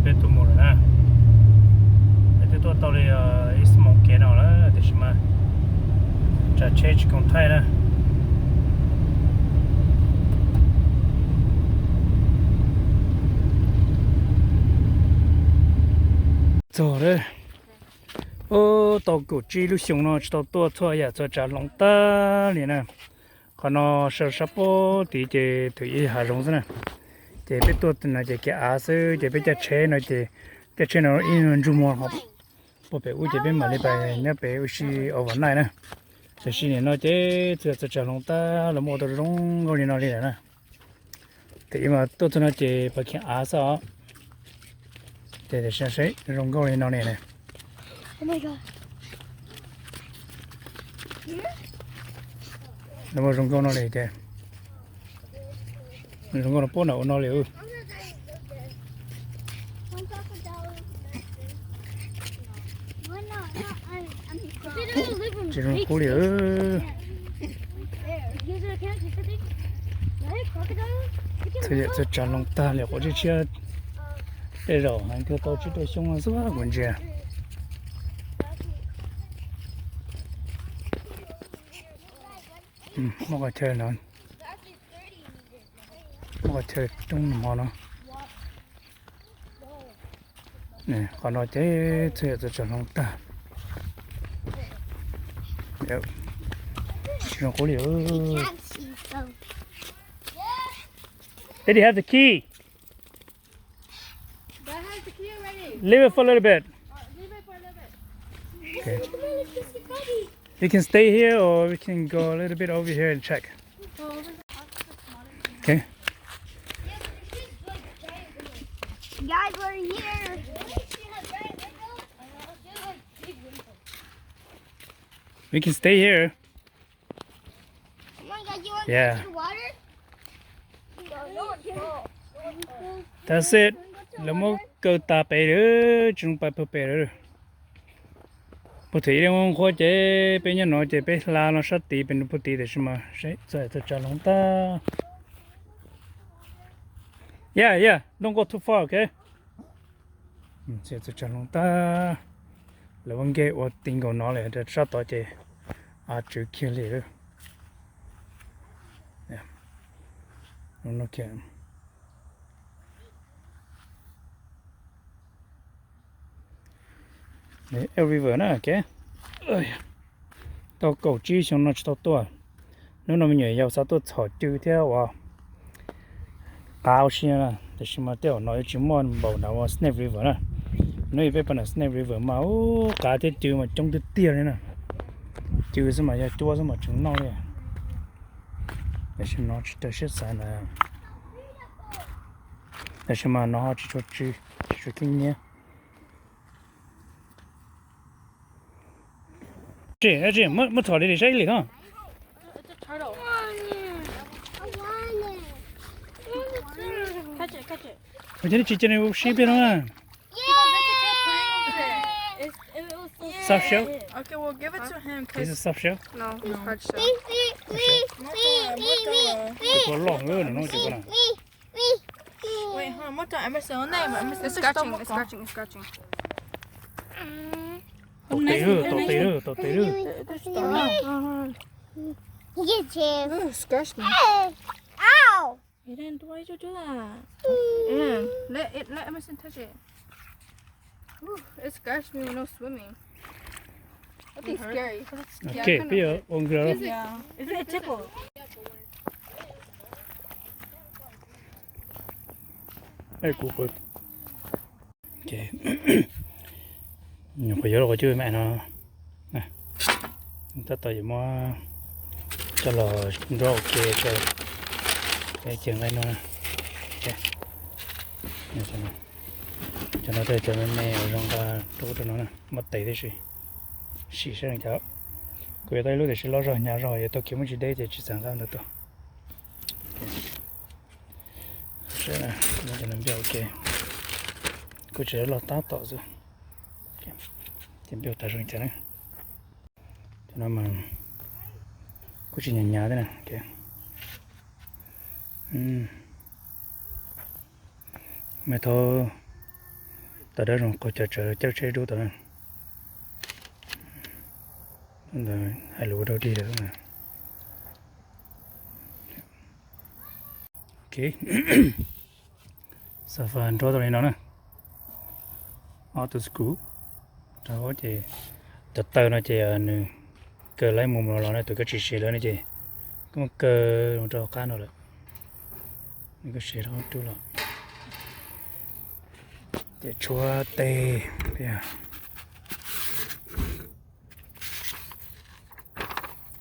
Peb tuaj mus lawm na. Peb twb tuaj tau li ib xuab moos kev no lawm tiam sis mas tsam tsheb tsis koom thaij na. Txog lawm. Ub, tau kaum tsib lub xyoo no tsis tau tuaj txhua yam txhua tsav hloov tag li na. Qhov no sab sab pob tid ces thaum ub hav zoov xwb na. Ces peb tuaj no ces kev av xwb ces peb caij tsheb no ces, caij tsheb no ib ntsuj muag puag pem ub ces peb mam li pais nyob pem ua si overnight na. Tiam sis nim no ces txhua yam txhua tsav hloov tag los muaj ua tau zoo nkauj li no li lawm na. Thaum ub mas tuaj txog no ces pais khiav av xwb os. Ces tam sim no seb zoo nkauj li no li na. Los muaj zoo nkauj no li ces, zoo nkauj no puab na ua no li. Tsis zoo qub li. Txhua yam txhua tsav hloov tag li quav tshiab tshiab. Tej zaum heev kawg tau tsib rau xyoo xwb kuv ntsia. Muaj qhov chaw no, muaj qhov chaw coob hmo no. Qhov no ces txhua yam txhua tsav hloov tag. Tsis zoo qub li. Did he have the key? Leave it for a little bit. Okay. You can stay here or we can go a little bit over here and check. Okay. Guys, we're here. We can stay here. Come on, guys, you want Yeah. some water? That's it. Lawv muab kaw tas pem lawm, tsis zoo pais puag pem lawm. Puag thaum ub qhuav ces peb nyob no ces peb hla no sab tid pem no puag tid tiam sis mas seb txhua yam txhua tsav hloov tag. Yeah, yeah, don't go too far, okay? Txhua yam txhua tsav hloov tag. Lawv ua nkej ua ti nkaus no lawm, sab tod ces av tswv kiag li lawm. Elk River na, ok. Tau kaum tsib xyoo no tsis tau tuaj. Hnub no me nyuam yaus xav tuaj txhom cw thiab ua qav ua si na, tiam sis mas tej zaum no yuav tsis muaj npaum nram ua Snake River na. Hnub ib peb pais nram Snake River mas ub qav thiab cw mas coob tiag tiag li na. Cw xwb mas yog cuab xwb mas tseem noj li. Tam sim no tsis raws siab xav ntawd. Tam sim mas no ho tsis tshua tsw, tsis tshua khib nyiab. Muab txhom li saib ib li ko. Ua cas nej tsis cia nws ua si pliag no na? Soft shell? Okay, we'll give it to him. This is soft shell? No, it's hard shell. Tus kua loj no no ces kua na. Wait, hold on, muab rau Emerson, ua nej mas Emerson. It's scratching, it's scratching, it's scratching. Tau tes lawm, tau tes lawm, tau tes lawm. Ooh, scratch me. Ow! Aiden, why you do that? Aiden, let it, let Emerson touch it. Ooh, it scratched me when I was swimming. That thing's scary. Okay, peb yuav ua nkag. Yeah. Is it a tickle? Kuv, kuv. Ces nyuam qhuav yuav los qhov cub me no, tab tom yuav muab coj los nrog ua ke rau, ces nqaij no, cov no cov me me zoo nqa rau rau no na, muab tes tib si, sim saib zoo cas. Kuv yuav tau ib lub tiam sis loj zog hnyav zog yuav tau khiav muaj tsis deb ces tsis txav nqa ntawd tuaj. Saib, cov no npiaj ua ke, kuj tsis loj tab tom xwb. Ces npiaj tas zoo cas na. Cov no mas kuj tsis hnyav hnyav thiab na. Mas thaum Tau dawb zoo, qhov chaw tsaws caij tsheb dub tau na. Ntawd hais lus ua dog dig lawm. Ok, sofa nrog tau li no na. Ob tug screw rau hauv ces cov taw no ces nws kaw laib mus mus los los na, tus koj tsis siv lawm no ces koj muab kaw mus rau qab no lawm, nws koj siv rau qab rub los. Ces tshuav tes,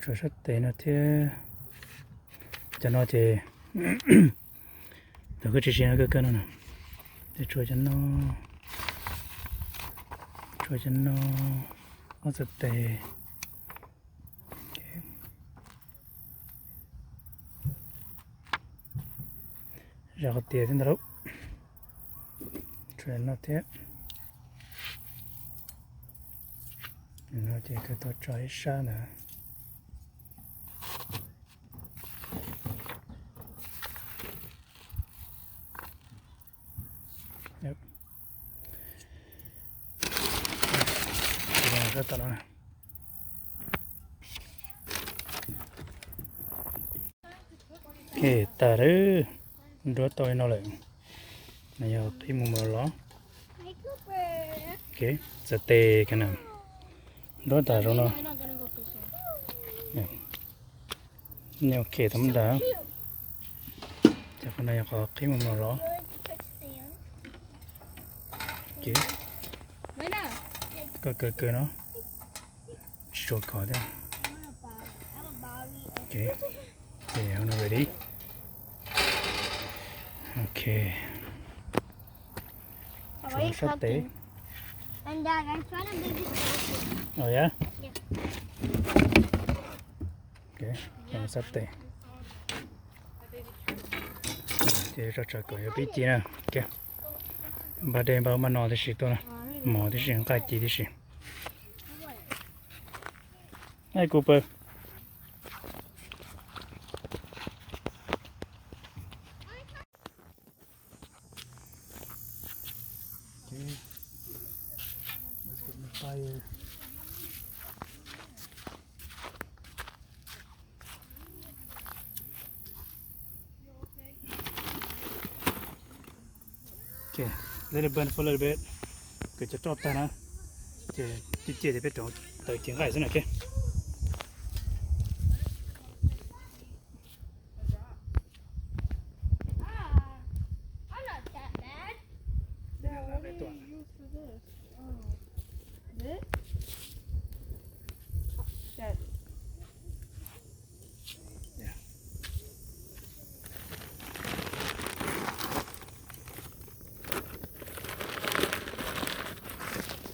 tshuav sab tes no thiab. Cov no ces tus koj tsis siv no kawg kawg no na. Ces tshuav cov no, tshuav cov no, ob txhais tes. Zam qhov tias thiab ntag lauj. Tshuav no thiab. No ces kawg tau tso ib sab ntawd. Ok, tas lawm. Nruab tau li no lawm. No yog qhib mus mus los los. Ok, txhais tes ka na. Nruab tas zoo no. Nyob ok tau ntag. Ces qhov no yog qhov qhib mus mus los los. Ok, koj kaw kaw no. Tsis tshua kov thiab. Ok, ces no ready. Ok, tshuav sab tes. Oh yeah. Ok, sab tes. Ces tso tsam kom yuav pib ci na. Ok, npaj dej npaj ub npaj no tib si tuaj na. Mov tib si, nqaij ci tib si. Hey, Cooper. Okay. Let's put in the fire. Okay, let it burn for a little bit. Kws cov roj tag na, ces ciaj ciaj ces peb rov taws cev nqaij xwb na, okay.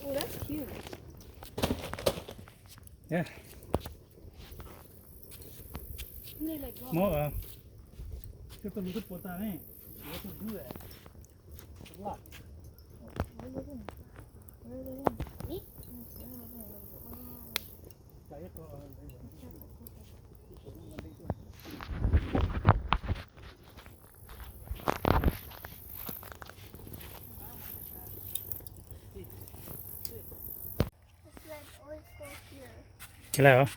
Oh, that's cute. Yeah. Mov, koj tau lus twb puas tag ne, yuav tau lub lawm. Kiag lawm os.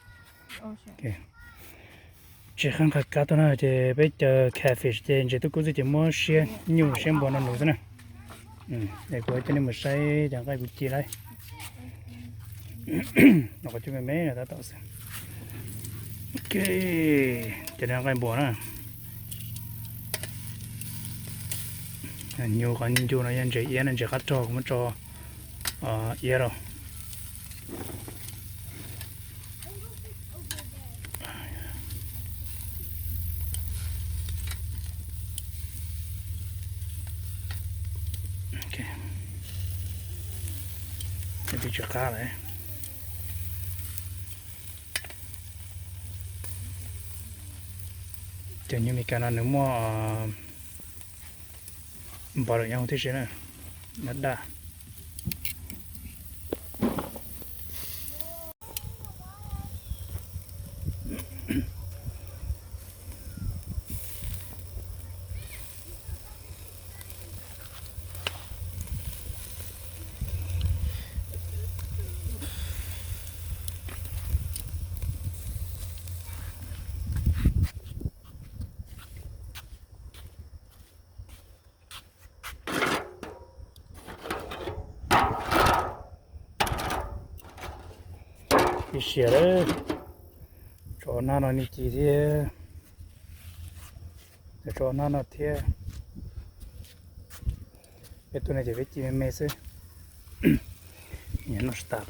Tsis qab nqa kab tuaj na, ces peb cov catfish ces ntses tub kub xwb ces muab siab nyuj siab npua no nuv xwb na. Es kuv coj nej mus saib cov nqaij kuv ci lawm. Los qhov cub me me no tab tom xwb. Ok, cov no nqaij npua na. Nyuj, qhov nyuj no yog ntses iab, ntses qab rog kuv muab tso iab rau. Twb tsis qab lawm. Cov nyuj Meskas no nws muaj npog lawm nyob hauv tib si na, nyob daj. Siav lawm, tso nab no ni ci thiab, tso nab no thiab. Peb tuaj no ces peb ci me me xwb. Nyiam noj tsis tas.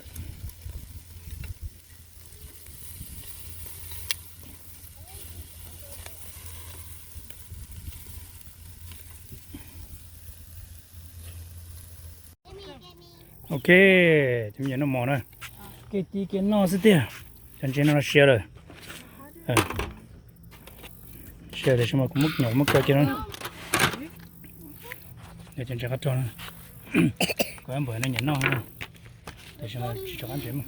Ok, cov me nyuam noj mov na, kev ci kev noj xwb tiag. Cov ntses no siav lawm, siav tiam sis mas kuv muab nyom muab kaw kiag no. Cov ntses qab rog no, kuv npawg no nyiam noj, tiam sis mas tsis rov qab ntses mus.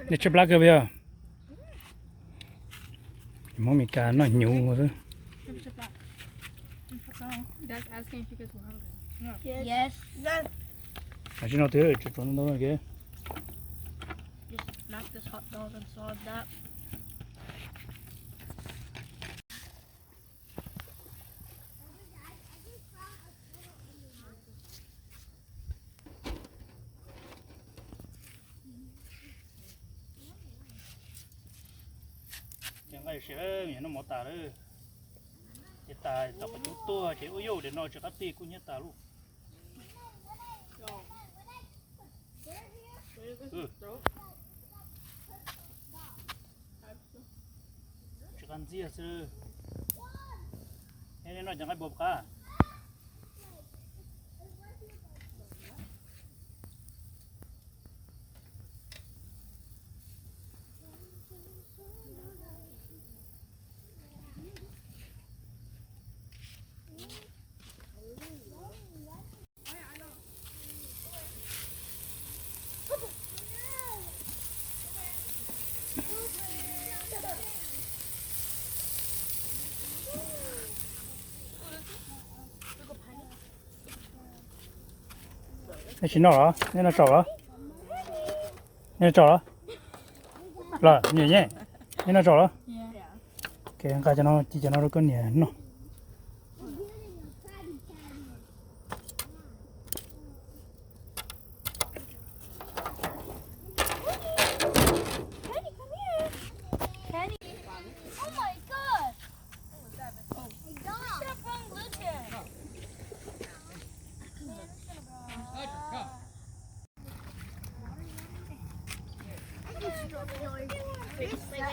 Nej tshaib plab kawg puas yog? Hmoob Mes Kas noj hnyuv xwb. Tam sim no twb tsuav ntau ntau ke. Ces nqaij siav, noj mov tas lawm. Ces tas tom qab cub tuag ces ub yauj, diav no tsis qab tig kub hnyiab tas lauj. Tsis qab ntxiag xwb. Nej noj cov nqaij npua puas qab? Nej tsis noj los? Nej noj tsaus los? Nej noj tsaus los? Los, nyuam nyej, nej noj tsaus los? Ok, nqa cov no, ci cov no rau koj niam noj.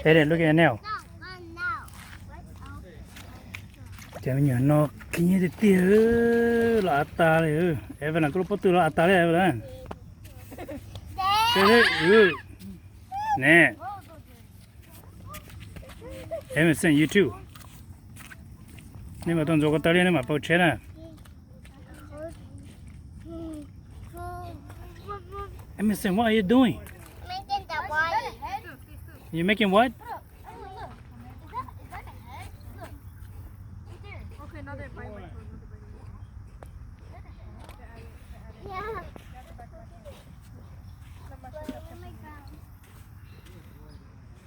Hey, look at it now. Cov me nyuam no khib nyiab tiag tiag, los av tas li. Evelyn, koj lub pob tw los av tas li Evelyn. Ne. Emerson, you too. Nej mam tuaj ntxuav ko taw li nej mam pau tsheb na. Emerson, what are you doing? Making the water. You making what? Yeah.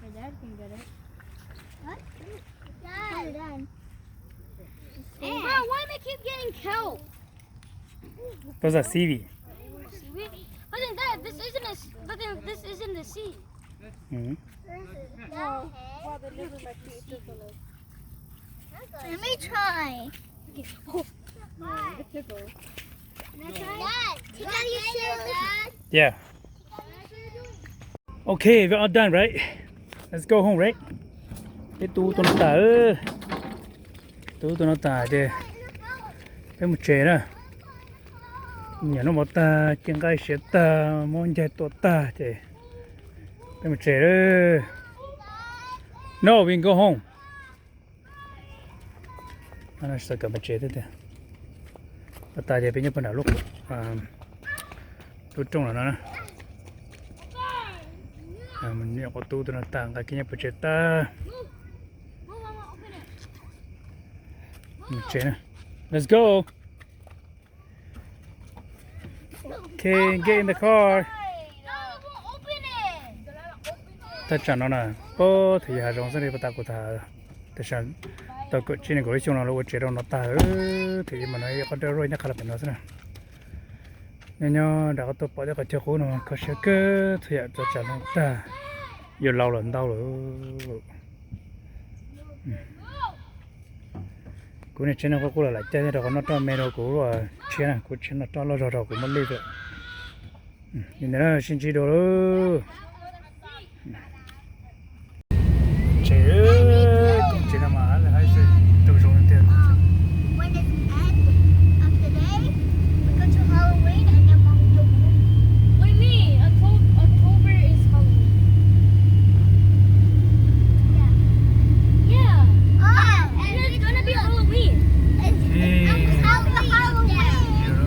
My dad can get it. What? Dad. Bro, why am I keep getting kelp? Those are seaweed. Seaweed? But then that, this isn't a s-, but then this isn't the sea. Mm-hmm. Let me try. Dad, can I get it, Dad? Yeah. Okay, we're all done, right? Let's go home, right? Peb tu tuaj no tas, tu tuaj no tas ces peb mus tsev na. Nyuam noj mov tag, ci nqaij siav tag, muab ncaig tua tag ces peb mus tsev. No, we can go home. Sawv kom peb tsev thiab tiag. Ua tas ces peb nyob puag nram lub, lub rooj no na. Nyuam qhuav tu tuaj no tas, nqa kiag nyob pem tsev tag. Mus tsev na. Let's go. Okay, get in the car. Thaj tsam no na, pab thaum yog hav zoov xwb li, pas tas kuv tham. Tau kaum tsib nees nkaum lub xyoo no los ua tsev rau no tag. Thaum ub mas no yog qhov dawb roj nyob qha los pem no xwb na. Nyob nyob nram qhov tuaj pom tej qhov chaw qub no kho siab kawg, txhua yam txhua tsav hloov tag, yuav laus los ntau lawm. Kuv niag tsheb no qub qub los lam caij thiab rau qhov noj roj me rau kuv tshiab na, kuv tshiab noj roj loj zog rau kuv muab lij lawm. Li ntawd sib ntsib dua lauj. Tsev